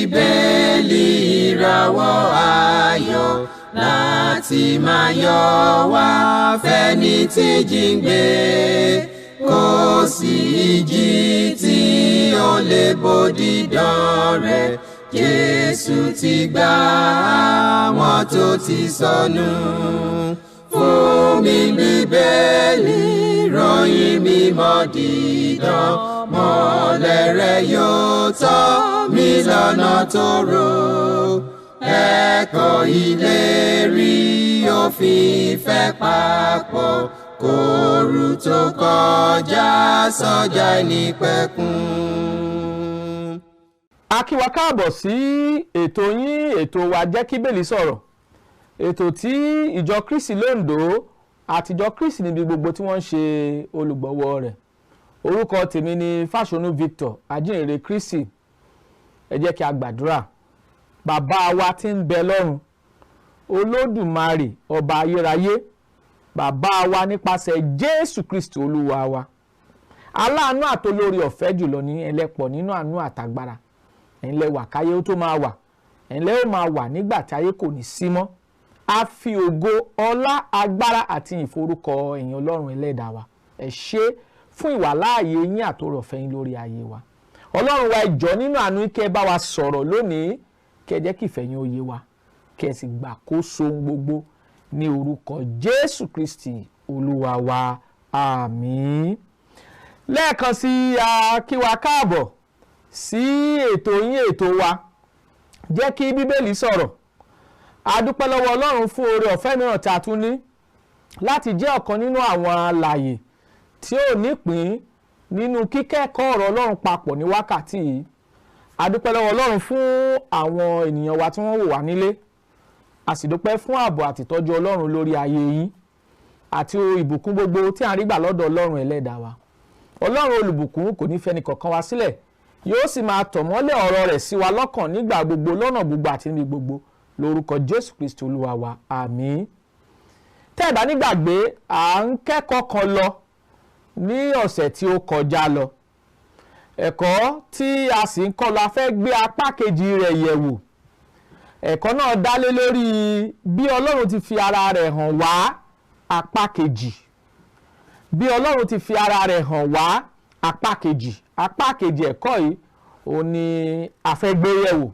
Bíbélì ìràwọ̀ ayọ̀ láti máa yọ wá fẹ́ni tí jíǹgbé, kò sí ìjì tí ó lè bòdì dán rẹ̀. Jésù ti gbà àwọn tó ti sọnù. Fún mi Bíbélì ròyìn mímọ́ dídán, mọ́lẹ̀ rẹ̀ yóò tọ́ mi lọ́nà tó rò. Ẹ̀kọ́ ìlérí òfin ìfẹ́ papọ̀, kóoru tó kọjá sọ́jà ìnípẹ̀kun. A kí wa káàbọ̀ sí ètò yín, ètò wa Jẹ́ Kí Bíbélì Sọ̀rọ̀, ètò tí ìjọ Kristi l'Oǹdó àti ìjọ Kristi níbi gbogbo tí wọ́n ń ṣe olùgbọ̀wọ́ rẹ̀. Orúkọ tèmi ni Fáṣọnù Victor, ajínrere Kristi. Ẹ jẹ́ kí a gbàdúrà. Bàbá wa tí ń bẹ lọ́run, Olódùmarè ọba ayérayé, bàbá wa nípasẹ̀ Jésù Kristi Olúwa wa, aláàánú àtolórí ọ̀fẹ́ jùlọ ní ẹlẹ́pọ̀ nínú àánú àtàgbára. Ẹ̀yin lẹ wà káyé ó tó máa wà, ẹ̀yin lẹ ó máa wà nígbà tí ayé kò ní sí mọ́. A fi ògo, ọlá, agbára àti ìforúkọ ẹ̀yin Ọlọ́run ẹlẹ́dàá wa. Ẹ ṣé fún ìwàláàyè yín àtòrọ̀fẹ́ yín lórí ayé wa. Ọlọ́run wa, ẹ jọ̀ọ́ nínú àánú kẹ́ ẹ bá wa sọ̀rọ̀ lónìí, kẹ́ ẹ jẹ́ kí ìfẹ́ yín ó yé wa, kẹ́ ẹ sì gbàkóso ohun gbogbo ní orúkọ Jésù Kristi Olúwa wa. Àmín. Lẹ́ẹ̀kan sí a kí wa káàbọ̀ sí ètò yín, ètò wa Jẹ́ Kí Bíbélì Sọ̀rọ̀. A dúpẹ́ lọ́wọ́ Ọlọ́run fún oore ọ̀fẹ́ mìíràn tí a tún ní láti jẹ́ ọ̀kan nínú àwọn alààyè tí ó nípín nínú kíkẹ́kọ̀ọ́ ọ̀rọ̀ Ọlọ́run papọ̀ ní wákàtí yìí. A dúpẹ́ lọ́wọ́ Ọlọ́run fún àwọn ènìyàn wa tí wọ́n wò wá nílé. A sì dúpẹ́ fún ààbò àtìtọ́jú Ọlọ́run lórí ayé yín àti ìbùkún gbogbo tí à ń rí gbà lọ́dọ̀ Ọlọ́run ẹlẹ́dàá wa. Ọlọ́run olùbùkún kò ní fẹ́ni kọ̀ọ̀kan wa sílẹ̀, yóò sì máa tọ̀ mọ́lẹ̀ ọ̀rọ̀ rẹ̀ sí wa lọ́kàn nígbà gbogbo, lọ́nà gbogbo àti níbi gbogbo, lórúkọ Jésù Kristi Olúwa wa. Àmín. Tẹ́ ẹ̀ bá nígbàgbé, à ń kẹ́kọ̀ọ́ kan lọ ní ọ̀sẹ̀ tí ó kọjá lọ. Ẹ̀kọ́ tí a sì ń kọ́ lọ, a fẹ́ gbé apá kejì rẹ̀ yẹ̀wò. Ẹ̀kọ́ náà dálé lórí bí Ọlọ́run ti fi ara rẹ̀ hàn wá, apá kejì. Bí Ọlọ́run ti fi ara rẹ̀ hàn wá, apá kejì. Apá kejì ẹ̀kọ́ yìí òun ni a fẹ́ gbé yẹ̀wò.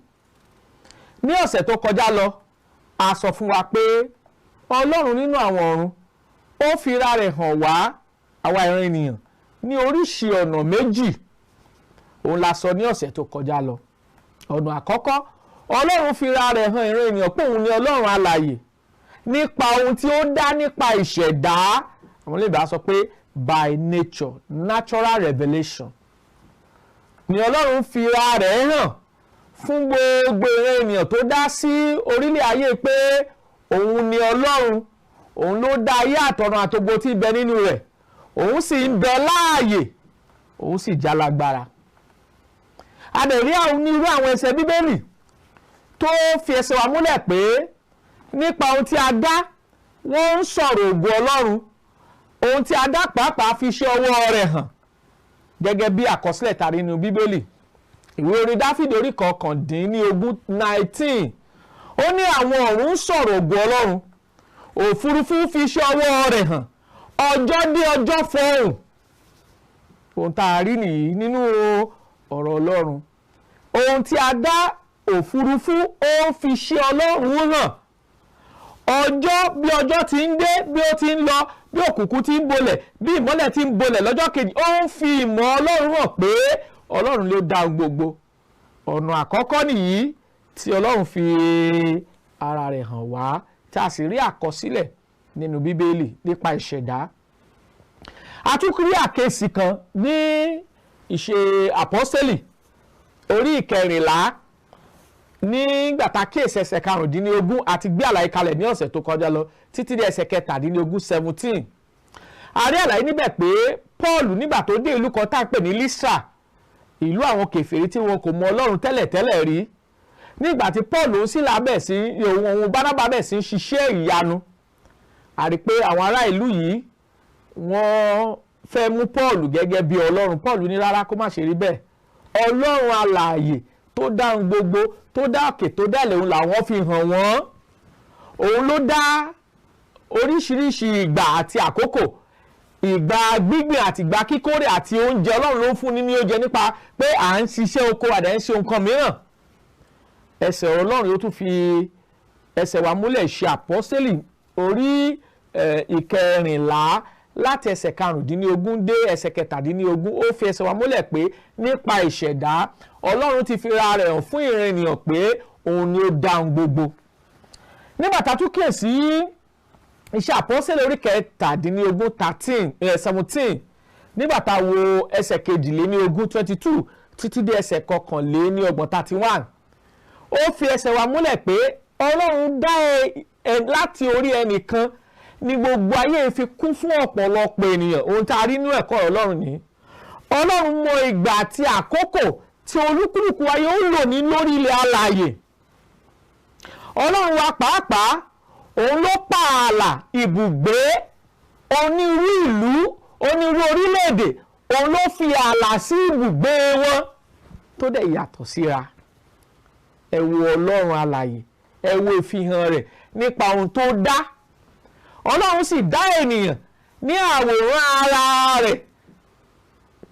Ní ọ̀sẹ̀ tó kọjá lọ, a sọ fún wa pé Ọlọ́run nínú àwọn ọ̀run ó fi ara rẹ̀ hàn wá àwa ìran ènìyàn ní oríṣi ọ̀nà méjì. Òun la sọ ní ọ̀sẹ̀ tó kọjá lọ. Ọ̀nà àkọ́kọ́, Ọlọ́run fi ara rẹ̀ hàn ìran ènìyàn pé òun ni Ọlọ́run alààyè nípa ohun tí ó dá nípa ìṣẹ̀dá. Àwọn olóyìnbó á sọ pé by nature, natural revelation ni Ọlọ́run fi ara rẹ̀ hàn fún gbogbo ìran ènìyàn tó dá sí orílẹ̀ ayé pé òun ni Ọlọ́run, òun ló dá ayé àtọ̀run àtògbò tí ń bẹ nínú rẹ̀, òun sì ń bẹ láàyè, òun sì jálágbára. A dẹ̀ rí àwọn onírú àwọn ẹsẹ̀ Bíbélì tó fi ẹsẹ̀ wa múlẹ̀ pé nípa ohun tí a dá, wọ́n ń sọ̀rọ̀ ògo Ọlọ́run, ohun tí a dá pàápàá fi ṣe ọwọ́ rẹ̀ hàn gẹ́gẹ́ bí àkọsílẹ̀ tàrí nínú Bíbélì. Ìwé orin Dáfídì orí 19, ó ní àwọn ọ̀run ń sọ̀rọ̀ ògo Ọlọ́run, òfurufú fi ṣe ọwọ́ rẹ̀ hàn, ọjọ́ dé ọjọ́ fọhùn. Ohun tá a rí nìyí nínú ọ̀rọ̀ Ọlọ́run. Ohun tí a dá, òfurufú, ó ń fi ṣe Ọlọ́run hàn. Ọjọ́ bí ọjọ́ ti ń dé, bí ó ti ń lọ, bí òkùnkùn ti ń bolẹ̀, bí ìmọ́lẹ̀ ti ń bolẹ̀ lọ́jọ́ kejì, ó ń fi ìmọ̀ Ọlọ́run hàn pé Ọlọ́run ló dá ohun gbogbo. Ọ̀nà àkọ́kọ́ nìyí tí Ọlọ́run fi ara rẹ̀ hàn wá, tí a sì rí àkọsílẹ̀ nínú Bíbélì nípa ìṣẹ̀dá. A tún rí àkíyèsí kan ní Ìṣe Àpọ́sítélì orí 14, nígbà tá a kíyèsí ẹsẹ̀ 15 àti gbé àlàyé kalẹ̀ ní ọ̀sẹ̀ tó kọjá lọ títí dé ẹsẹ̀ 17, 17. A rí àlàyé níbẹ̀ pé Paul nígbà tó dé ìlú kan tá à ń pè ní Lístra, ìlú àwọn kèfèrí tí wọn kò mọ Ọlọ́run tẹ́lẹ̀tẹ́lẹ̀ rí. Nígbà tí Paul ń Sílà bẹ̀ sí òun Bánábà bẹ̀ sí ń ṣiṣẹ́ ìyanu, a rí pé àwọn ará ìlú yìí wọ́n fẹ́ mú Paul gẹ́gẹ́ bí Ọlọ́run. Paul ní rárá, kó má ṣe rí bẹ́ẹ̀. Ọlọ́run alààyè tó dá ohun gbogbo, tó dá òkè, tó dá ilẹ̀, òun làwọn fi hàn wọ́n. Òun ló dá oríṣiríṣi ìgbà àti àkókò, ìgbà gbígbìn àti ìgbà kíkórè àti oúnjẹ. Ọlọ́run ló ń fúnni ní oúnjẹ nípa pé à ń ṣiṣẹ́ oko àdá ń ṣe nǹkan mìíràn. Ẹsẹ̀ Ọlọ́run yóò tún fi ẹsẹ̀ wa múlẹ̀ ṣe àpọ́sẹ́lì orí 14 láti ẹsẹ̀ 15 dé ẹsẹ̀ 17. Ó fi ẹsẹ̀ wa múlẹ̀ pé nípa ìṣẹ̀dá Ọlọ́run ti fi ra rẹ̀ hàn fún ìran ènìyàn pé òun ni ó dá ohun gbogbo. Nígbà tá a tún kíyèsí iṣẹ́ àpọ́sẹ́lẹ̀ orí 17 13, nígbà tá a wo ẹsẹ̀ 22 22 títí dé ẹsẹ̀ 31 31, ó fi ẹsẹ̀ wa múlẹ̀ pé Ọlọ́run dá ẹ láti orí ẹnìkan ní gbogbo ayé fi kún fún ọ̀pọ̀lọpọ̀ ènìyàn. Ohun tá a rí nínú ẹ̀kọ́ Ọlọ́run ni Ọlọ́run mọ ìgbà àti àkókò tí olúkúlùkù ayé ó lò ní lórí ilẹ̀ alààyè. Ọlọ́run wa pàápàá òun ló pààlà ibùgbé onírú ìlú, onírú orílẹ̀-èdè, òun ló fi ààlà sí ibùgbé wọn tó dẹ̀ yàtọ̀ síra. Ẹ wo Ọlọ́run alààyè, ẹ wo ìfihàn rẹ̀ nípa ohun tó dá. Ọlọ́run sì dá ènìyàn ní àwòrán ara rẹ̀.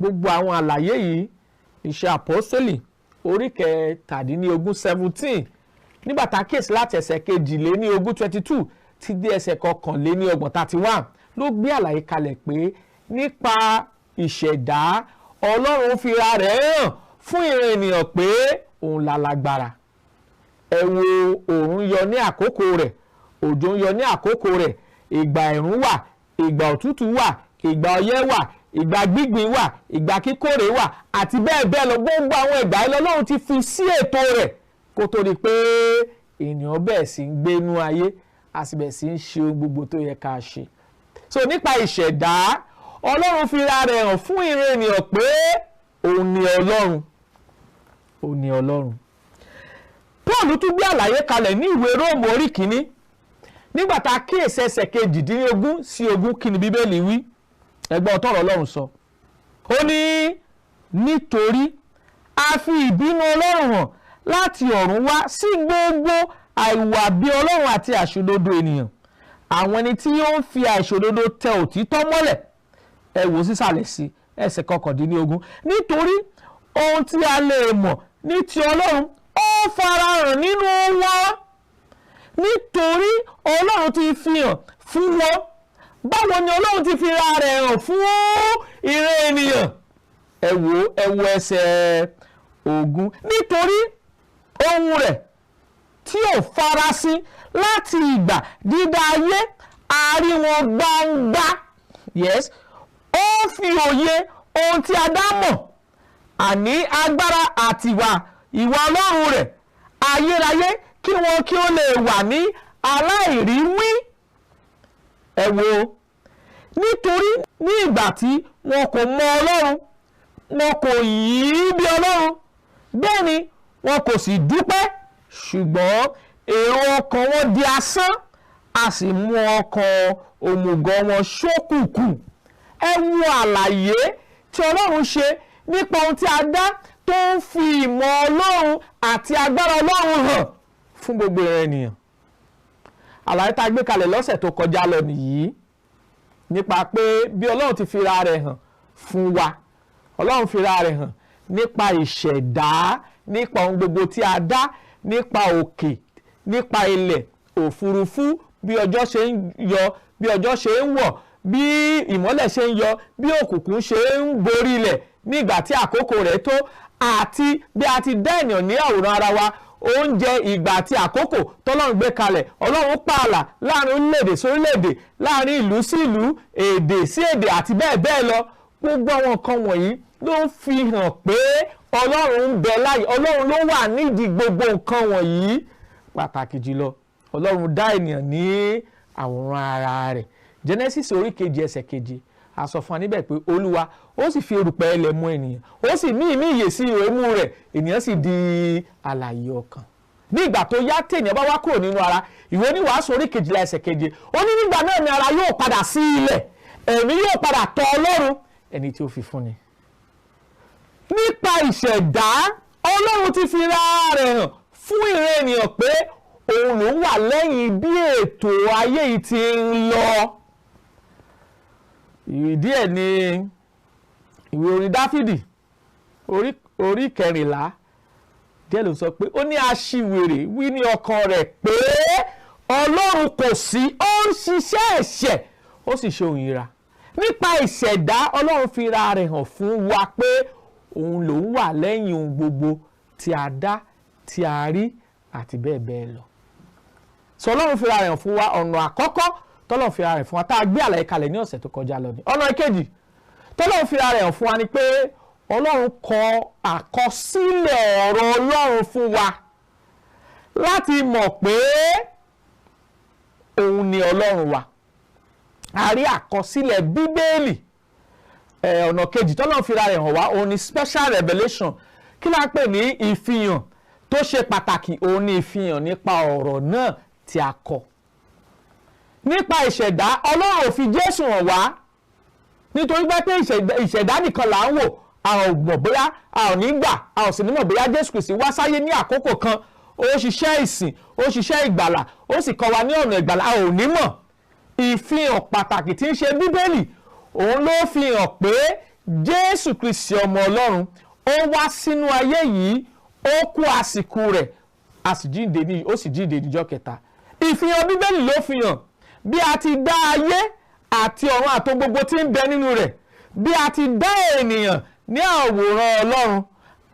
Gbogbo àwọn àlàyé yìí iṣẹ́ àpọ́sítélì orí 17 17, nígbà tá a kíyèsí láti ẹsẹ̀ 22 22 ti dé ẹsẹ̀ 31 31, ló gbé àlàyé kalẹ̀ pé nípa ìṣẹ̀dá Ọlọ́run fira rẹ̀ hàn fún ìran ènìyàn pé òun la lágbára. Ẹ wo òòrùn yọ ní àkókò rẹ̀, òjò ń yọ ní àkókò rẹ̀, ìgbà ẹ̀rùn wà, ìgbà òtútù wà, ìgbà ọyẹ́ wà, ìgbà gbígbìn wà, ìgbà kíkórè wà, àti bẹ́ẹ̀ bẹ́ẹ̀ lọ. Gbogbo àwọn ìgbà yìí lọ́lọ́run ti fi sí ètò rẹ̀ kó tó di pé ènìyàn bẹ̀ẹ̀ sí ń gbénú ayé, a sì bẹ̀ẹ̀ sí ń ṣe ohun gbogbo tó yẹ ká ṣe. So nípa ìṣẹ̀dá Ọlọ́run fi ra rẹ̀ hàn fún ìran ènìyàn pé òun ni Ọlọ́run, òun ni Ọlọ́run. Paul tún gbé àlàyé kalẹ̀ ní ìwé Róòmù orí 1, nígbà tá a kíyèsí ẹsẹ̀ 18 sí 20, kí ni Bíbélì wí? Ẹgbọ́n tọ̀rọ̀ Ọlọ́run sọ. Ó ní nítorí a fi ìbínú Ọlọ́run hàn láti ọ̀run wá sí gbogbo àìwà bí Ọlọ́run àti àìṣòdodo ènìyàn, àwọn ẹni tí ó ń fi àìṣòdodo tẹ òtítọ́ mọ́lẹ̀. Ẹ wò sísàlẹ̀ sí ẹsẹ̀ 19, nítorí ohun tí a lè mọ̀ ní ti Ọlọ́run ó farahàn nínú wọn, nítorí Ọlọ́run ti fi hàn fún wọn. Báwo ni Ọlọ́run ti fi ra rẹ̀ hàn fún ìran ènìyàn? Ẹ wò, ẹ wo ẹsẹ̀ 20, nítorí ohun rẹ̀ tí ò farasin láti ìgbà dídá ayé a rí wọn gbangba. Yes, ó fi òye ohun tí a dá mọ̀, àní agbára àti ìwà Ọlọ́run rẹ̀ ayérayé, kí wọn kí ó lè wà ní aláìríwí. Ẹ wo, nítorí ní ìgbà tí wọn kò mọ Ọlọ́run, wọn kò yìn bí Ọlọ́run, bẹ́ẹ̀ ni wọn kò sì dúpẹ́, ṣùgbọ́n èrò ọkàn wọn di asán, a sì mú ọkàn òmùgọ̀ wọn ṣókùnkùn. Ẹ wo àlàyé tí Ọlọ́run ṣe nípa ohun tí a dá tó ń fi ìmọ̀ Ọlọ́run àti agbára Ọlọ́run hàn fún gbogbo ìran ènìyàn. Àlàyé tá a gbé kalẹ̀ lọ́sẹ̀ tó kọjá lọ nìyí, nípa pé bí Ọlọ́run ti fira rẹ̀ hàn fún wa. Ọlọ́run fira rẹ̀ hàn nípa ìṣẹ̀dá, nípa ohun gbogbo tí a dá, nípa òkè, nípa ilẹ̀, òfurufú, bí ọjọ́ ṣe ń yọ, bí ọjọ́ ṣe ń wọ̀, bí ìmọ́lẹ̀ ṣe ń yọ, bí òkùnkùn ṣe ń borí ilẹ̀ nígbà tí àkókò rẹ̀ tó, àti bí a ti dá ènìyàn ní àwòrán ara wa. Oúnjẹ, ìgbà àti àkókò tọ́lọ́run gbé kalẹ̀. Ọlọ́run pààlà láàrin orílẹ̀-èdè sí orílẹ̀-èdè, láàrin ìlú sí ìlú, èdè sí èdè, àti bẹ́ẹ̀ bẹ́ẹ̀ lọ. Gbogbo àwọn nǹkan wọ̀nyí ló ń fi hàn pé Ọlọ́run ń bẹ láàyè, Ọlọ́run ló wà nídìí gbogbo nǹkan wọ̀nyí. Pàtàkì jùlọ, Ọlọ́run dá ènìyàn ní àwòrán ara rẹ̀. Genesis orí 2 ẹsẹ̀ 7, a sọ fún wa níbẹ̀ pé Olúwa ó sì fi erùpẹ̀ ilẹ̀ mú ènìyàn, ó sì mí ìmí ìyè sí imú rẹ̀, ènìyàn sì di alààyè ọkàn. Ní ìgbà tó yá tí ènìyàn bá wá kúrò nínú ara, ìwé Oníwàásù orí 12 ẹsẹ̀ 7, ó ní nígbà náà ni ara yóò padà sí ilẹ̀, ẹ̀mí yóò padà tọ̀ Ọlọ́run ẹni tí ó fi fún ni. Nípa ìṣẹ̀dá Ọlọ́run ti fi ra rẹ̀ hàn fún ìran ènìyàn pé òun ló wà lẹ́yìn bí ètò ayé yìí ti ń lọ. Ìdí ẹ̀ ni ìwé orin Dáfídì orí 14 díẹ̀ ló sọ pé ó ní aṣiwèrè wí ní ọkàn rẹ̀ pé Ọlọ́run kò sí, ó ń ṣiṣẹ́ ẹ̀ṣẹ̀, ó sì ṣe òyìnbá. Nípa ìṣẹ̀dá Ọlọ́run fi ra rẹ̀ hàn fún wa pé òun lòún wà lẹ́yìn ohun gbogbo tí a dá, tí a rí àti bẹ́ẹ̀ bẹ́ẹ̀ lọ. Sọ Ọlọ́run fi ra rẹ̀ hàn fún wa. Ọ̀nà àkọ́kọ́ tọ́lọ́run fi ra rẹ̀ fún wa tá a gbé àlàyé kalẹ̀ ní ọ̀sẹ̀ tó kọjá lọ ni. Ọ̀nà ìkejì tọ́lọ́run fi ra rẹ̀ hàn fún wa ni pé Ọlọ́run kọ àkọsílẹ̀ ọ̀rọ̀ Ọlọ́run fún wa láti mọ̀ pé òun ni Ọlọ́run wa. A rí àkọsílẹ̀ Bíbélì. Ọ̀nà kejì tọ́lọ́run fi ra rẹ̀ hàn wá òun ni special revelation. Kí la pè ní ìfihàn tó ṣe pàtàkì? Òun ni ìfihàn nípa ọ̀rọ̀ náà tí a kọ. Nípa ìṣẹ̀dá Ọlọ́run ò fi Jésù hàn wá nítorí pé ìṣẹ̀dá nìkan là ń wò. A ò mọ̀ bóyá, a ò ní gbà, a ò sì ní mọ̀ bóyá Jésù Kristi wá sáyé ní àkókò kan, ó ṣiṣẹ́ ìsìn, ó ṣiṣẹ́ ìgbàlà, ó sì kọ́ wa ní ọ̀nà ìgbàlà, a ò ní mọ̀. Ìfihàn pàtàkì tí ń ṣe Bíbélì òun ló fi hàn pé Jésù Kristi ọmọ Ọlọ́run ó wá sínú ayé yìí, ó kú àsìkò rẹ̀, ó sì jíǹde níjọ́ kẹta. Ìfihàn Bíbélì ló fi hàn bí a ti dá ayé àti ọ̀run àti gbogbo tí ń bẹ nínú rẹ̀, bí a ti dá ènìyàn ní àwòrán Ọlọ́run.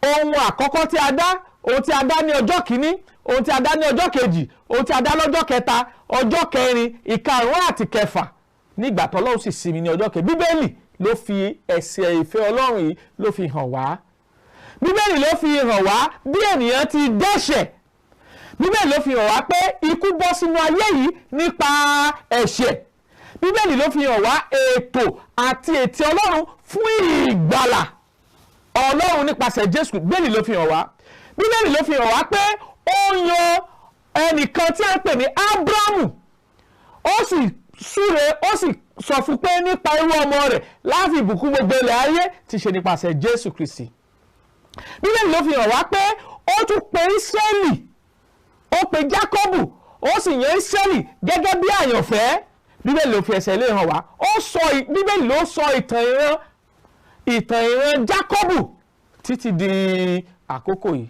Ohun àkọ́kọ́ tí a dá, ohun tí a dá ní ọjọ́ kìíní, ohun tí a dá ní ọjọ́ kejì, ohun tí a dá lọ́jọ́ kẹta, ọjọ́ kẹrin, ìkarùn-ún àti kẹfà. Nígbà tọ́lọ́run sì sinmi ní ọjọ́ kẹ. Bíbélì ló fi ẹsẹ̀ ìfẹ́ Ọlọ́run yìí ló fi hàn wá. Bíbélì ló fi hàn wá bí ènìyàn ti dẹ́ṣẹ̀. Bíbélì ló fi hàn wá pé ikú bọ́ sínú ayé yìí nípa ẹ̀ṣẹ̀. Bíbélì ló fi hàn wá ètò àti ètè Ọlọ́run fún ìgbàlà Ọlọ́run nípasẹ̀ Jésù. Bíbélì ló fi hàn wá. Bíbélì ló fi hàn wá pé ó yan ẹnìkan tí a ń pè ní Ábúráhámù, ó sì súre, ó sì sọ fún pé nípa irú ọmọ rẹ̀ láti ìbùkún gbogbo ilẹ̀ ayé ti ṣe nípasẹ̀ Jésù Kristi. Bíbélì ló fi hàn wá pé ó tún pe Ísírẹ́lì, ó pe Jákọ́bù, ó sì yan Ísírẹ́lì gẹ́gẹ́ bí àyànfẹ́. Bíbélì ló fi ẹsẹ̀ lé hàn wá. Bíbélì ló sọ ìtàn ìran Jákọ́bù títí di àkókò yìí.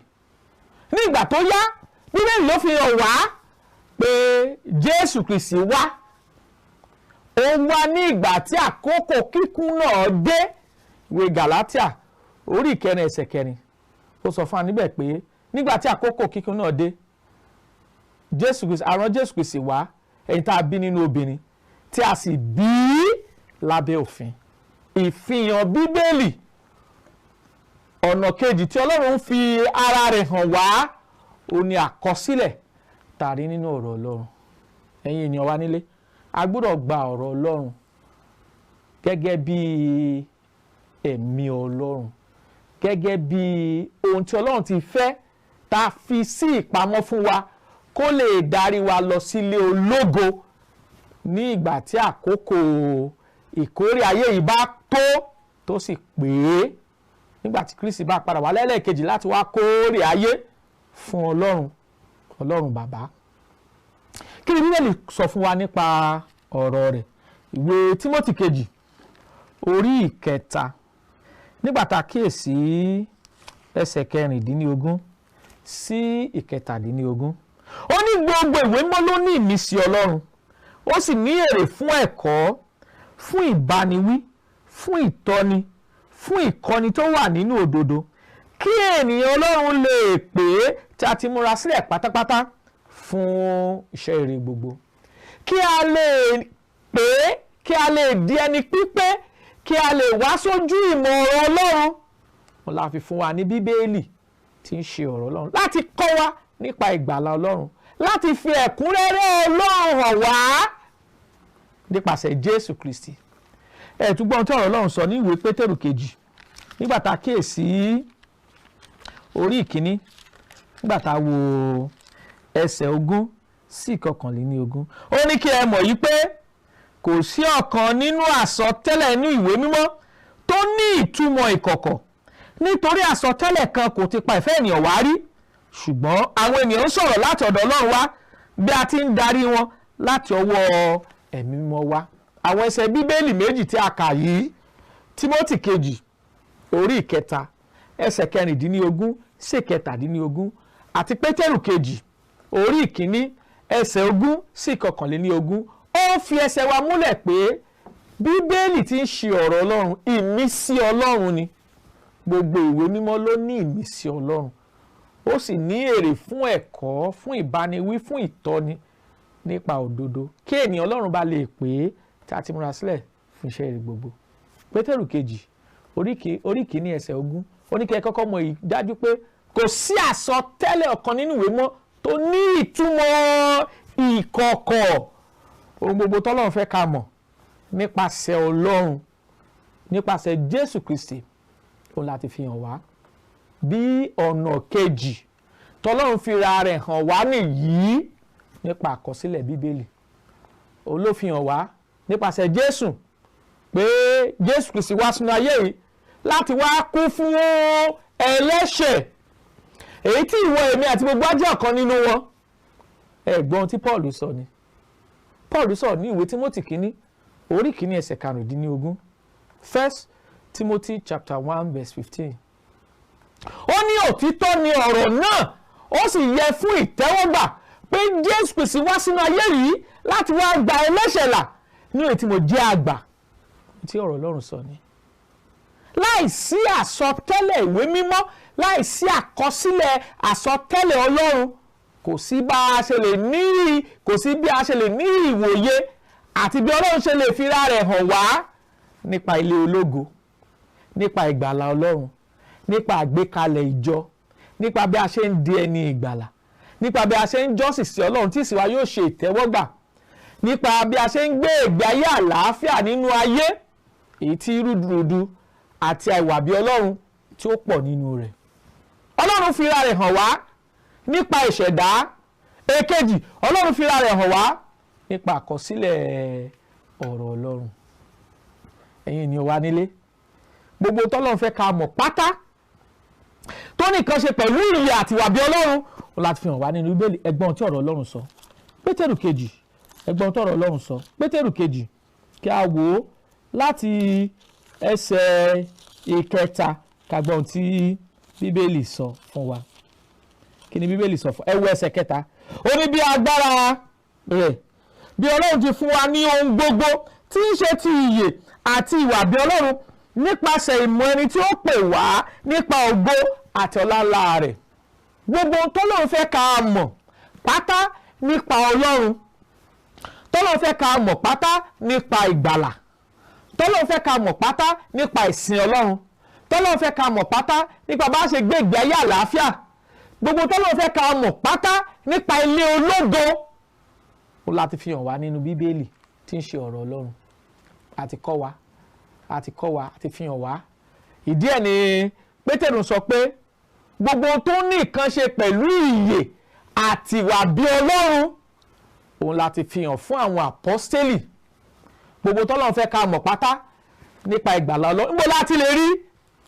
Nígbà tó yá, Bíbélì ló fi hàn wá pé Jésù Kristi wá. Ó wá ní ìgbà tí àkókò kíkún náà dé. Ìwé Gàlátíà orí 4 ẹsẹ̀ 4 ó sọ fún wa níbẹ̀ pé nígbà tí àkókò kíkún náà dé, Jésù Kristi, a rán Jésù Kristi wá, ẹni tá a bí nínú obìnrin tí a sì bí lábẹ́ òfin. Ìfihàn Bíbélì, ọ̀nà kejì tí Ọlọ́run fi ara rẹ̀ hàn wá, ó ní àkọsílẹ̀ tàrí nínú ọ̀rọ̀ Ọlọ́run. Ẹ̀yin ènìyàn wa nílé, a gbọ́dọ̀ gba ọ̀rọ̀ Ọlọ́run gẹ́gẹ́ bí ẹ̀mí Ọlọ́run, gẹ́gẹ́ bí ohun tí Ọlọ́run ti fẹ́ tá fi sí ìpamọ́ fún wa kó lè darí wa lọ sílé ológo ní ìgbà tí àkókò ìkórè ayé yìí bá tó sì pé, nígbà tí Kristi bá padà wá lẹ́lẹ́kejì láti wá kórè ayé fún Ọlọ́run, Ọlọ́run bàbá. Kí ni Bíbélì sọ fún wa nípa ọ̀rọ̀ rẹ̀? Ìwé Tímótì kejì orí 3 nígbà tá a kíyèsí ẹsẹ̀ 16 sí 17. Ó ní gbogbo ìwé mímọ́ ló ní ìmísí Ọlọ́run, ó sì ní èrè fún ẹ̀kọ́, fún ìbániwí, fún ìtọ́ni, fún ìkọ́ni tó wà nínú òdodo, kí ènìyàn Ọlọ́run lè pé tí a ti múra sílẹ̀ pátápátá fún iṣẹ́ rere gbogbo. Kí a lè pé, kí a lè di ẹni pípé, kí a lè wá sójú ìmọ̀ ọ̀rọ̀ Ọlọ́run. Wọ́n la fi fún wa ní Bíbélì tí ń ṣe ọ̀rọ̀ Ọlọ́run láti kọ́ wa nípa ìgbàlà Ọlọ́run, láti fi ẹ̀kúnrẹ́rẹ́ Ọlọ́run hàn wá nípasẹ̀ Jésù Kristi. Ẹ tún gbọ́ ohun tí ọ̀rọ̀ Ọlọ́run sọ ní ìwé Pétérù kejì nígbà tá a kíyèsí orí 1, nígbà tá a wo ẹsẹ̀ 20 sí 21. Ó ní kí ẹ mọ̀ yìí pé kò sí ọ̀kan nínú àsọtẹ́lẹ̀ inú ìwé mímọ́ tó ní ìtumọ̀ ìkọ̀kọ̀, Nítorí àsọtẹ́lẹ̀ kan kò ti pa ìfẹ́ ènìyàn wá rí, ṣùgbọ́n àwọn ènìyàn ń sọ̀rọ̀ láti ọ̀dọ̀ Ọlọ́run wá bí a ti ń darí wọn láti ọwọ́ Ẹ̀mí Mímọ́ wá. Àwọn ẹsẹ̀ Bíbélì méjì tí a kà yìí, Tímótì kejì orí ìkẹta ẹsẹ̀ 16 sí 17, àti Pétérù kejì orí ìkíní ẹsẹ̀ 20 sí 21, ó fi ẹsẹ̀ wa múlẹ̀ pé Bíbélì tí ń ṣe ọ̀rọ̀ Ọlọ́run, ìmísí Ọlọ́run ni. Gbogbo ìwé mímọ́ ló ní ìmísí Ọlọ́run, ó sì ní èrè fún ẹ̀kọ́, fún ìbániwí, fún ìtọ́ni nípa òdodo, kí ènìyàn Ọlọ́run bá lè pé tí a ti múra sílẹ̀ fún iṣẹ́ rere gbogbo. Pétérù kejì orí ìkíní ẹsẹ̀ 20, ó ní kí ẹ kọ́kọ́ mọ̀ èyí dájú pé kò sí àsọtẹ́lẹ̀ ọ̀kan nínú ìwé mọ́ tó ní ìtumọ̀ ìkọ̀kọ̀. Ohun gbogbo tọ́lọ́run fẹ́ ká mọ̀ nípasẹ̀ Ọlọ́run, nípasẹ̀ Jésù Kristi, òun láti fi hàn wá. Bí ọ̀nà kejì tọ́lọ́run fi ra rẹ̀ hàn wá nìyí nípa àkọsílẹ̀ Bíbélì. Òun ló fi hàn wá nípasẹ̀ Jésù pé Jésù Kristi wá sínú ayé yìí láti wá kú fún ẹlẹ́ṣẹ̀, èyí tí ìwọ, èmi àti gbogbo ajé ọ̀kan nínú wọn. Ẹ̀gbọ́n tí Paul sọ ni. Paul sọ ní ìwé Tímótì kínní orí kínní ẹsẹ̀ 15, First Timothy chapter 1 verse 15. Ó ní òtítọ́ ni ọ̀rọ̀ náà, ó sì yẹ fún ìtẹ́wọ́gbà pé Jésù Kristi wá sínú ayé yìí láti wá gba ẹlẹ́ṣẹ̀ là, ní èyí tí mo jẹ́ àgbà. Tí ọ̀rọ̀ Ọlọ́run sọ ni. Láìsí àsọtẹ́lẹ̀ ìwé mímọ́, láìsí àkọsílẹ̀ àsọtẹ́lẹ̀ Ọlọ́run, kò sí bá a ṣe lè ní, kò sí bí a ṣe lè ní ìwòye àti bí Ọlọ́run ṣe lè fira rẹ̀ hàn wá nípa ilé ológo, nípa ìgbàlà Ọlọ́run, nípa àgbékalẹ̀ ìjọ, nípa bí a ṣe ń di ẹni ìgbàlà, nípa bí a ṣe ń jọ́sìn sí Ọlọ́run tí ìsìn wa yóò ṣe ìtẹ́wọ́gbà, nípa bí a ṣe ń gbé ìgbé ayé àlàáfíà nínú ayé èyí tí rúdurùdu àti àìwà bí Ọlọ́run tí ó pọ̀ nínú rẹ̀. Ọlọ́run fira rẹ̀ hàn wá nípa ìṣẹ̀dá. Èkejì, Ọlọ́run fira rẹ̀ hàn wá nípa àkọsílẹ̀ ọ̀rọ̀ Ọlọ́run. Ẹ̀yin ènìyàn wa nílé, gbogbo tọ́lọ́run fẹ́ ká mọ̀ pátá tó nìkan ṣe pẹ̀lú ìyè àti ìwà bí Ọlọ́run ó láti fi hàn wá nínú Bíbélì. Ẹgbọ́n tí ọ̀rọ̀ Ọlọ́run sọ. Pétérù kejì, ẹgbọ́n tí ọ̀rọ̀ Ọlọ́run sọ. Pétérù kejì, kí a wò ó láti ẹsẹ̀ ìkẹta ká gbọ́ ohun tí Bíbélì sọ fún wa. Kí ni Bíbélì sọ fún? Ẹ wo ẹsẹ̀ kẹta. Ó ní bí agbára rẹ̀, bí Ọlọ́run ti fún wa ní ohun gbogbo tí ń ṣe ti ìyè àti ìwà bí Ọlọ́run nípasẹ̀ ìmọ̀ ẹni tí ó pè wá nípa ògo àti ọlá rẹ̀. Gbogbo ohun tọ́lọ́run fẹ́ ká mọ̀ pátá nípa Ọlọ́run, tọ́lọ́run fẹ́ ká mọ̀ pátá nípa ìgbàlà, tọ́lọ́run fẹ́ ká mọ̀ pátá nípa ìsìn Ọlọ́run, tọ́lọ́run fẹ́ ká mọ̀ pátá nípa bá a ṣe gbé ìgbé ayé àlàáfíà, gbogbo tọ́lọ́run fẹ́ ká mọ̀ pátá nípa ilé ológo, ó láti fi hàn wá nínú Bíbélì tí ń ṣe ọ̀rọ̀ Ọlọ́run. Àti kọ́ wa, àti kọ́ wa, àti fi hàn wá. Ìdí ẹ̀ ni Pétérù sọ pé gbogbo tó ní nǹkan ṣe pẹ̀lú ìyè àti ìwà bí Ọlọ́run, òun láti fi hàn fún àwọn àpọ́stélì. Gbogbo tọ́lọ́run fẹ́ ká mọ̀ pátá nípa ìgbàlà Ọlọ́run, níbo láti lè rí?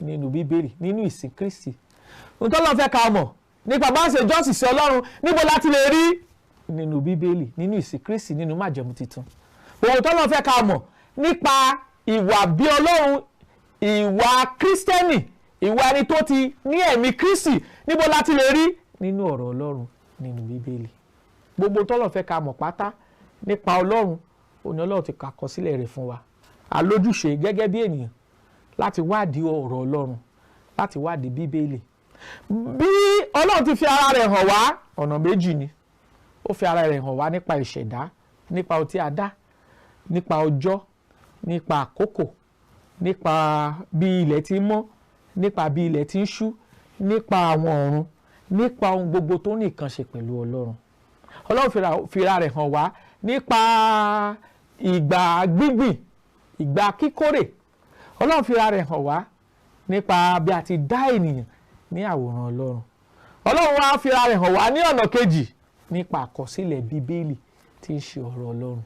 Nínú Bíbélì, nínú ìsìn Kristi. Ohun tọ́lọ́run fẹ́ ká mọ̀ nípa bá ń ṣe jọ́sìn sí Ọlọ́run, níbo láti lè rí? Nínú Bíbélì, nínú ìsìn Kristi, nínú májẹ̀mú titun. Gbogbo tọ́lọ́run fẹ́ ká mọ̀ nípa ìwà bí Ọlọ́run, ìwà Kírísítẹ́nì, ìwà ẹni tó ti ní ẹ̀mí Kristi, níbo láti lè rí? Nínú ọ̀rọ̀ Ọlọ́run, nínú Bíbélì. Gbogbo tọ́lọ́run fẹ́ ká mọ̀ pátá nípa Ọlọ́run, òní Ọlọ́run ti kàkọsílẹ̀ rẹ̀ fún wa. Àlójúṣe gẹ́gẹ́ bí ènìyàn láti wádìí ọ̀rọ̀ Ọlọ́run, láti wádìí Bíbélì. Bí Ọlọ́run ti fi ara rẹ̀ hàn wá, ọ̀nà méjì ni. Ó fi ara rẹ̀ hàn wá nípa ìṣẹ̀dá, nípa ohun tí a dá, nípa ọjọ́, nípa àkókò, nípa bí ilẹ̀ ti mọ́, nípa bí ilẹ̀ ti ń ṣú, nípa àwọn ọ̀run, nípa ohun gbogbo tó ní nǹkan ṣe pẹ̀lú Ọlọ́run. Ọlọ́run fira rẹ̀ hàn wá nípa ìgbà gbígbìn, ìgbà kíkórè. Ọlọ́run fira rẹ̀ hàn wá nípa bí a ti dá ènìyàn ní àwòrán Ọlọ́run. Ọlọ́run wá fira rẹ̀ hàn wá ní ọ̀nà kejì nípa àkọsílẹ̀ Bíbélì tí ń ṣe ọ̀rọ̀ Ọlọ́run.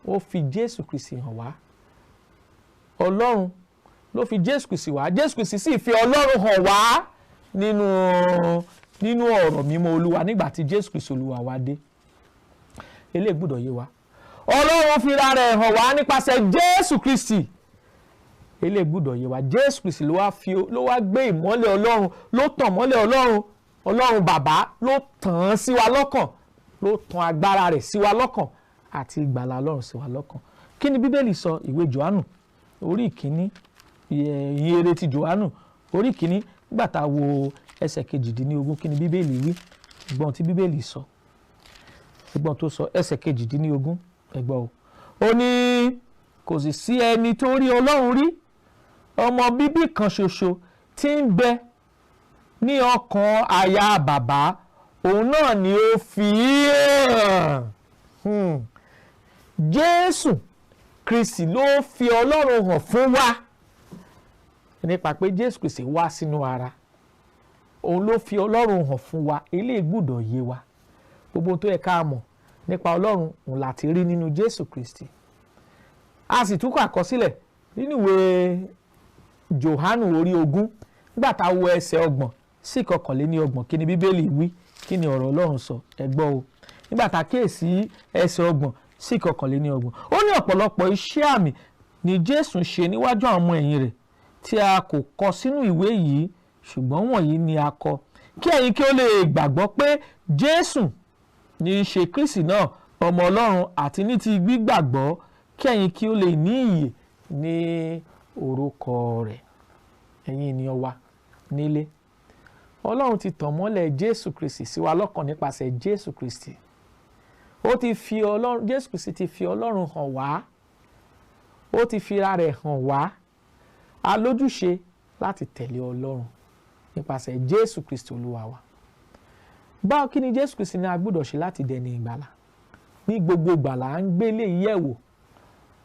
Ó fi Jésù Kristi hàn wá. Ọlọ́run ló fi Jésù Kristi wá. Jésù Kristi sì fi Ọlọ́run hàn wá nínú ọ̀rọ̀ mímọ́ Olúwa nígbà tí Jésù Kristi Olúwa wá dé. Eléyìí gbọ́dọ̀ yé wa. Ọlọ́run fira rẹ̀ hàn wá nípasẹ̀ Jésù Kristi. Eléyìí gbọ́dọ̀ yé wa. Jésù Kristi ló wá gbé ìmọ́lẹ̀ Ọlọ́run, ló tàn mọ́lẹ̀ Ọlọ́run, Ọlọ́run bàbá ló tàn án sí wa lọ́kàn, ló tàn agbára rẹ̀ sí wa lọ́kàn àti ìgbàlà Ọlọ́run sí wa lọ́kàn. Kí ni Bíbélì sọ? Ìwé Jòhánù orí ìkíní, ìyìnrere ti Jòhánù orí ìkíní, nígbà tá a wo ẹsẹ̀ 18, kí ni Bíbélì wí? Ẹ̀gbọ́n tí Bíbélì sọ, ẹ̀gbọ́n tó sọ ẹsẹ̀ 18, ẹ̀gbọ́n o. Ó ní kò sì sí ẹni tó rí Ọlọ́run rí, ọmọ bíbí kan ṣoṣo tí ń bẹ ní ọkàn aya bàbá, òun náà ni ó fi hàn. Jésù Kristi ló fi Ọlọ́run hàn fún wa nípa pé Jésù Kristi wá sínú ara, òun ló fi Ọlọ́run hàn fún wa. Eléyìí gbọ́dọ̀ yé wa. Gbogbo tó yẹ ká mọ̀ nípa Ọlọ́run òun láti rí nínú Jésù Kristi. A sì tún kọ àkọsílẹ̀ nínú ìwé Jòhánù orí 20, nígbà tá a wo ẹsẹ̀ 30 sí 31, kí ni Bíbélì wí? Kí ni ọ̀rọ̀ Ọlọ́run sọ? Ẹ gbọ́ o. Nígbà tá a kíyèsí ẹsẹ̀ 30 sí 31, ó ní ọ̀pọ̀lọpọ̀ iṣẹ́ àmì ni Jésù ṣe níwájú àwọn ọmọ ẹ̀yìn rẹ̀ tí a kò kọ sínú ìwé yìí, ṣùgbọ́n wọ̀nyí ni a kọ kí ẹ̀yin kí ó lè gbàgbọ́ pé Jésù ní í ṣe Kristi náà, ọmọ Ọlọ́run, àti ní ti gbígbàgbọ́ kí ẹ̀yin kí ó lè ní ìyè ní orúkọ rẹ̀. Ẹ̀yin ènìyàn wa nílé, Ọlọ́run ti tàn mọ́lẹ̀ Jésù Kristi sí wa lọ́kàn nípasẹ̀ Jésù Kristi. Ó ti fi Ọlọ́run, Jésù Kristi ti fi Ọlọ́run hàn wá, ó ti fi ara rẹ̀ hàn wá. A lójúṣe láti tẹ̀lé Ọlọ́run nípasẹ̀ Jésù Kristi Olúwa wa. Báwo kí ni Jésù Kristi ní a gbọ́dọ̀ ṣe láti dẹni ìgbàlà? Ní gbogbo ìgbàlà à ń gbé lé yẹ̀wò,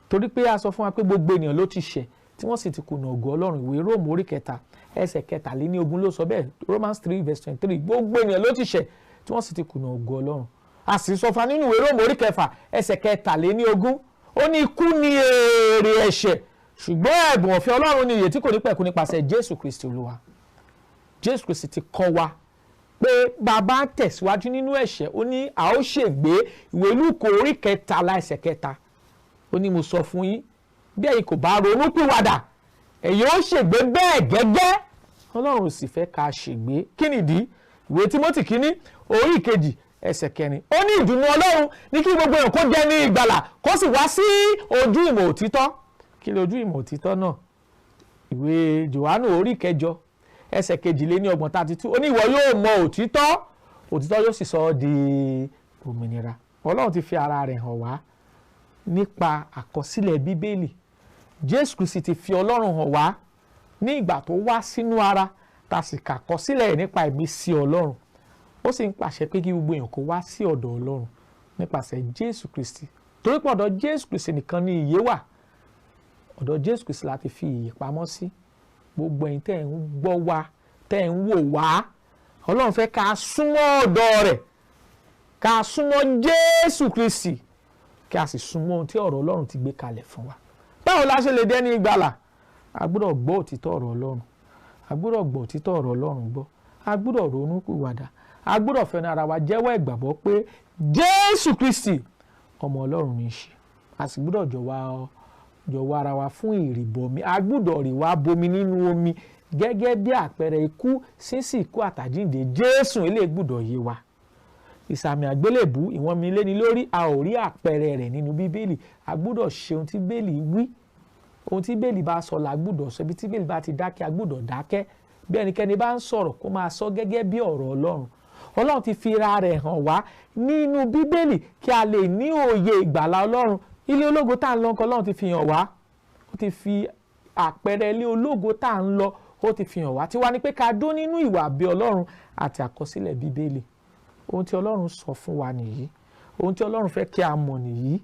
torí pé a sọ fún wa pé gbogbo ènìyàn ló ti ṣẹ̀ tí wọ́n sì ti kùnà ògo Ọlọ́run. Ìwé Róòmù orí 3 ẹsẹ̀ 23 ló sọ bẹ́ẹ̀, Romans 3 verse 23, gbogbo ènìyàn ló ti ṣẹ̀ tí wọ́n sì ti kùnà ògo Ọlọ́run. A sì sọ fún wa nínú ìwé Róòmù orí 6 ẹsẹ̀ 23, ó ní ikú ni èrè ẹ̀ṣẹ̀, ṣùgbọ́n ẹ̀bùn ọ̀fẹ́ Ọlọ́run ni ìyè tí kò ní pẹ̀kun nípasẹ̀ Jésù Kristi Olúwa. Jésù Kristi ti kọ́ wa pé bàbá ń tẹ̀síwájú nínú ẹ̀ṣẹ̀, ó ní a ó ṣègbé. Ìwé Lúùkù orí 13 ẹsẹ̀ 3, ó ní mo sọ fún yín, bí ẹ̀yin kò bá ronúpìwàdà ẹ̀yin ó ṣègbé bẹ́ẹ̀ gẹ́gẹ́. Ọlọ́run sì fẹ́ ká ṣègbé. Kí nìdí? Ìwé Tímótì kínní orí 2 ẹsẹ̀ 4, ó ní ìdùnnú Ọlọ́run ní kí gbogbo èèyàn kó jẹ́ ní ìgbàlà kó sì wá sí ojú ìmọ̀ òtítọ́. Kí ni ojú ìmọ̀ òtítọ́ náà? Ìwé Jòhánù orí 8 ẹsẹ̀ 32 32, ó ní ìwọ yóò mọ òtítọ́, òtítọ́ yóò sì sọ ọ́ di òmìnira. Ọlọ́run ti fi ara rẹ̀ hàn wá nípa àkọsílẹ̀ Bíbélì. Jésù Kristi ti fi Ọlọ́run hàn wá ní ìgbà tó wá sínú ara, tá a sì kàkọsílẹ̀ nípa ìmísí Ọlọ́run. Ó sì ń pàṣẹ pé kí gbogbo èèyàn kó wá sí ọ̀dọ̀ Ọlọ́run nípasẹ̀ Jésù Kristi, torí pé ọ̀dọ̀ Jésù Kristi nìkan ni ìyè wà. Ọ̀dọ̀ Jésù Kristi láti fi ìyè pamọ́ sí. Gbogbo ẹ̀yin tẹ́ ẹ̀ ń gbọ́ wa, tẹ́ ẹ̀ ń wò wá, Ọlọ́run fẹ́ ká súnmọ́ ọ̀dọ̀ rẹ̀, ká súnmọ́ Jésù Kristi, kí a sì súnmọ́ ohun tí ọ̀rọ̀ Ọlọ́run ti gbé kalẹ̀ fún wa. Báwo la ṣe lè dẹ́ni ìgbàlà? A gbọ́dọ̀ gbọ́ òtítọ́ ọ̀rọ̀ Ọlọ́run, a gbọ́dọ̀ gbọ́ òtítọ́ ọ̀rọ̀ Ọlọ́run gbọ́, a gbọ́dọ̀ ronú pìwàdà, a gbọ́dọ̀ fẹ́nu ara wa jẹ́wọ́ ìgbàgbọ́ pé Jésù Kristi ọmọ Ọlọ́run ní í ṣe. A sì gbọ́dọ̀ jọ̀wọ́ ara wa fún ìrìbọmi. A gbọ́dọ̀ rì wá bomi nínú omi gẹ́gẹ́ bí àpẹẹrẹ ikú sínsìn ikú àtàjíǹde Jésù. Eléyìí gbọ́dọ̀ yé wa. Ìsàmì àgbélébù ìwọ̀n mi léni lórí, a ò rí àpẹẹrẹ rẹ̀ nínú Bíbélì. A gbọ́dọ̀ ṣe ohun tí Bíbélì wí. Ohun tí Bíbélì bá sọ la gbọ́dọ̀ sọ. Ibi tí Bíbélì bá ti dákẹ́, a gbọ́dọ̀ dákẹ́. Bí ẹnikẹ́ni bá ń sọ̀rọ̀, kó máa sọ gẹ́gẹ́ bí ọ̀rọ̀ Ọlọ́run. Ọlọ́run ti fi ra rẹ̀ hàn wá nínú Bíbélì kí a lè ní òye ìgbàlà Ọlọ́run. Ilé ológo tá à ń lọ nǹkan, Ọlọ́run ti fi hàn wá. Ó ti fi àpẹẹrẹ ilé ológo tá à ń lọ, ó ti fi hàn wá. Tiwa ni pé ká dó nínú ìwà bí Ọlọ́run àti àkọsílẹ̀ Bíbélì. Ohun tí Ọlọ́run sọ fún wa nìyí. Ohun tí Ọlọ́run fẹ́ kí a mọ̀ nìyí.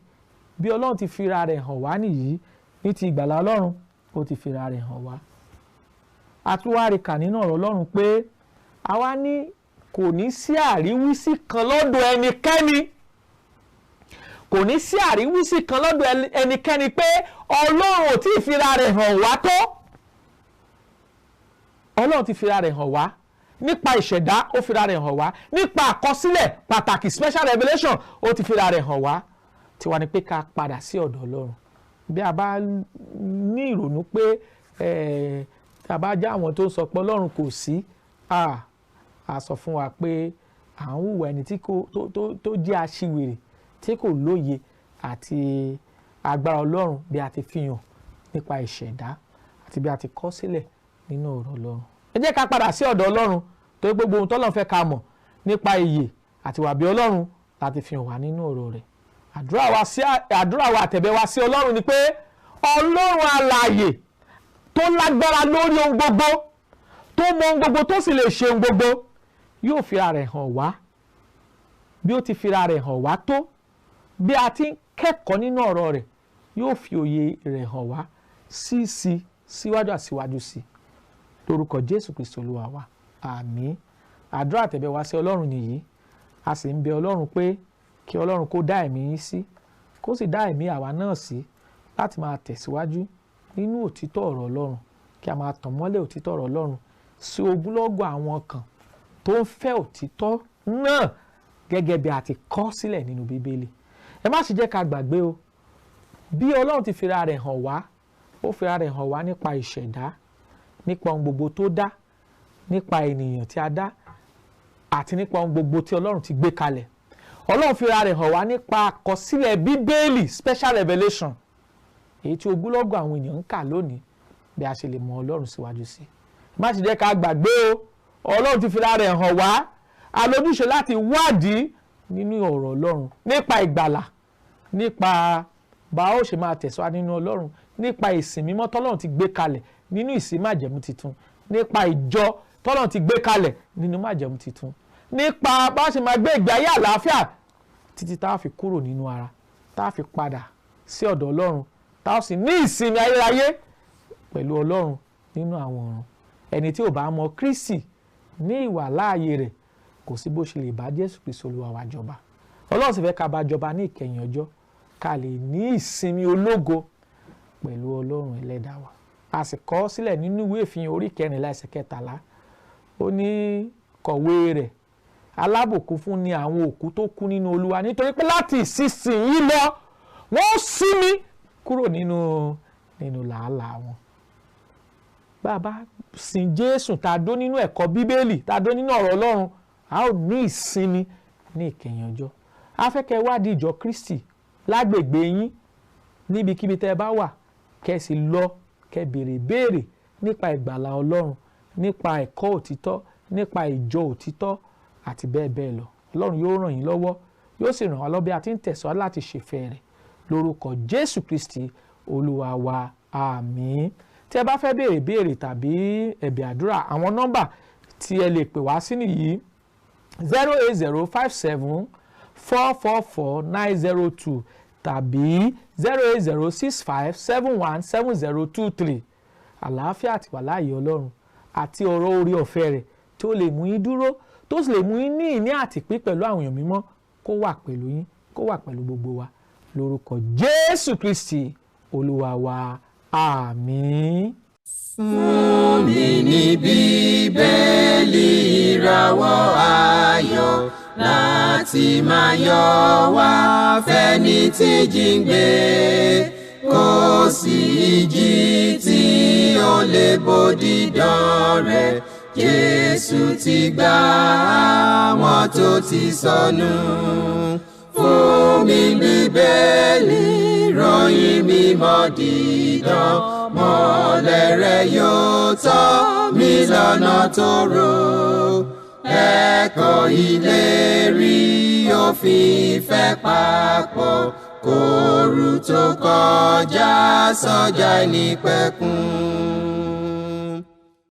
Bí Ọlọ́run ti fi ra rẹ̀ hàn wá nìyí. Ní ti ìgbàlà Ọlọ́run, ó ti fi ra rẹ̀ hàn wá. A tún wá rí kà nínú ọ̀rọ̀ Ọlọ́run pé àwa ní kò ní sí àríwísí kan lọ́dọ̀ ẹnikẹ́ni. Kò ní sí àríwísí kan lọ́dọ̀ ẹnikẹ́ni pé Ọlọ́run ò tí ì fi ra rẹ̀ hàn wá tó. Ọlọ́run ti fira rẹ̀ hàn wá nípa ìṣẹ̀dá, ó fira rẹ̀ hàn wá nípa àkọsílẹ̀ pàtàkì, special revelation, ó ti fira rẹ̀ hàn wá. Tiwa ni pé ká padà sí ọ̀dọ̀ Ọlọ́run. Bí a bá ní ìrònú pé tá a bá já àwọn tó ń sọ pé Ọlọ́run kò sí, a sọ fún wa pé à ń hùwà ẹni tí kò tó jẹ́ aṣiwèrè, tí kò lóye àti agbára Ọlọ́run bí a ti fi hàn nípa ìṣẹ̀dá àti bí a ti kọ sílẹ̀ nínú ọ̀rọ̀ Ọlọ́run. Ẹ jẹ́ ká padà sí ọ̀dọ̀ Ọlọ́run, torí gbogbo ohun tọ́lọ́run fẹ́ ká mọ̀ nípa ìyè àti ìwà bí Ọlọ́run láti fi hàn wá nínú ọ̀rọ̀ rẹ̀. Àdúrà wa àtẹ̀bẹ̀ wa sí Ọlọ́run ni pé Ọlọ́run alààyè tó lágbára lórí ohun gbogbo, tó mọ ohun gbogbo, tó sì lè ṣe ohun gbogbo, yóò fira rẹ̀ hàn wá bí ó ti fira rẹ̀ hàn wá tó. Bí a ti ń kẹ́kọ̀ọ́ nínú ọ̀rọ̀ rẹ̀, yóò fi òye rẹ̀ hàn wá sí síwájú àsíwájú sí, lórúkọ Jésù Kristi Olúwa wa, àmín. Àdúrà àtẹ̀bẹ̀ wa sí Ọlọ́run nìyí. A sì ń bẹ Ọlọ́run pé kí Ọlọ́run kó dá ẹ̀mí yín sí, kó sì dá ẹ̀mí àwa náà sí, láti máa tẹ̀síwájú nínú òtítọ́ ọ̀rọ̀ Ọlọ́run, kí a máa tàn mọ́lẹ̀ òtítọ́ ọ̀rọ̀ Ọlọ́run sí ogúnlọ́gọ̀ àwọn kan tó ń fẹ́ òtítọ́ náà gẹ́gẹ́ bí a ti kọ sílẹ̀ nínú Bíbélì. Ẹ má sì jẹ́ ká gbàgbé o, bí Ọlọ́run ti fira rẹ̀ hàn wá, ó fira rẹ̀ hàn wá nípa ìṣẹ̀dá, nípa ohun gbogbo tó dá, nípa ènìyàn tí a dá, àti nípa ohun gbogbo tí Ọlọ́run ti gbé kalẹ̀. Ọlọ́run fira rẹ̀ hàn wá nípa àkọsílẹ̀ Bíbélì, special revelation, èyí tí ogúnlọ́gọ̀ àwọn èèyàn ń kà lónìí, bí a ṣe lè mọ Ọlọ́run síwájú sí. Má sì jẹ́ ká gbàgbé o, Ọlọ́run ti fira rẹ̀ hàn wá. A lójúṣe láti wádìí nínú ọ̀rọ̀ Ọlọ́run nípa ìgbàlà, nípa bá ó ṣe máa tẹ̀síwájú nínú Ọlọ́run, nípa ìsìn mímọ́ tọ́lọ́run ti gbé kalẹ̀ nínú ìsìn májẹ̀mú titun, nípa ìjọ tọ́lọ́run ti gbé kalẹ̀ nínú májẹ̀mú titun, nípa bá ṣe máa gbé ìgbé ayé àlàáfíà títí tá a fi kúrò nínú ara, tá a fi padà sí ọ̀dọ̀ Ọlọ́run, tá a sì ní ìsinmi ayérayé pẹ̀lú Ọlọ́run nínú àwọn ọ̀run. Ẹni tí ò bá mọ Kristi ní ìwà láàyè rẹ̀, kò sí bó ṣe lè bá Jésù Kristi Olúwa wa jọba. Ọlọ́run sì fẹ́ ká bá jọba ní ìkẹyìn ọjọ́, ká lè ní ìsinmi ológo pẹ̀lú Ọlọ́run ẹlẹ́dàá wa. A sì kọ sílẹ̀ nínú ìwé ìfihàn orí 14 ẹsẹ̀ 13, ó ní kọ̀wé rẹ̀, alábùkún fún ni àwọn òkú tó kú nínú Olúwa, nítorí pé láti ìsinsìnyí lọ wọ́n sinmi kúrò nínú làálàá wọn. Bàbá sin Jésù tá a dó nínú ẹ̀kọ́ Bíbélì, tá a dó nínú ọ̀rọ̀ Ọlọ́run, a ó ní ìsinmi ní ìkẹyìn ọjọ́. A fẹ́ kẹ́ wádìí ìjọ Kristi lágbègbè yín, níbikíbi tẹ́ ẹ bá wà, kẹ́ sì lọ kẹ́ béèrè béèrè nípa ìgbàlà Ọlọ́run, nípa ẹ̀kọ́ òtítọ́, nípa ìjọ òtítọ́ àti bẹ́ẹ̀ bẹ́ẹ̀ lọ. Ọlọ́run yóò ràn yín lọ́wọ́, yóò sì ràn wá lọ́wọ́ bí a ti ń tẹ̀síwájú láti ṣèfẹ́ rẹ̀, lórúkọ Jésù Kristi Olúwa wa, àmín. Tí ẹ bá fẹ́ béèrè béèrè tàbí ẹ̀bẹ̀ àdúrà, àwọn nọ́mbà tí ẹ lè pè wá sí nìyí: 08057 444 902 tàbí 08065 71 7023. Àlàáfíà àti wàláàyè Ọlọ́run àti ọ̀rọ̀ orí ọ̀fẹ́ rẹ̀ tí ó lè mú yín dúró, tó sì lè mú yín ní ìní àtìpín pẹ̀lú àwọn èèyàn mímọ́, kó wà pẹ̀lú yín, kó wà pẹ̀lú gbogbo wa, lórúkọ Jésù Kristi Olúwa wa, àmín. Fún mi ní Bíbélì ìràwọ̀ ayọ̀ láti máa yọ wá fẹ́ni tí jíǹgbé, kò sí ìjì tí ó lè bòdì dán rẹ̀. Jésù ti gbà àwọn tó ti sọnù. Fún mi Bíbélì ròyìn mímọ́ dídán, mọ́lẹ̀ rẹ̀ yóò tọ́ mi lọ́nà tó rò. Ẹ̀kọ́ ìlérí òfin ìfẹ́ papọ̀, kóoru tó kọjá sọ́jà ìnípẹ̀kun.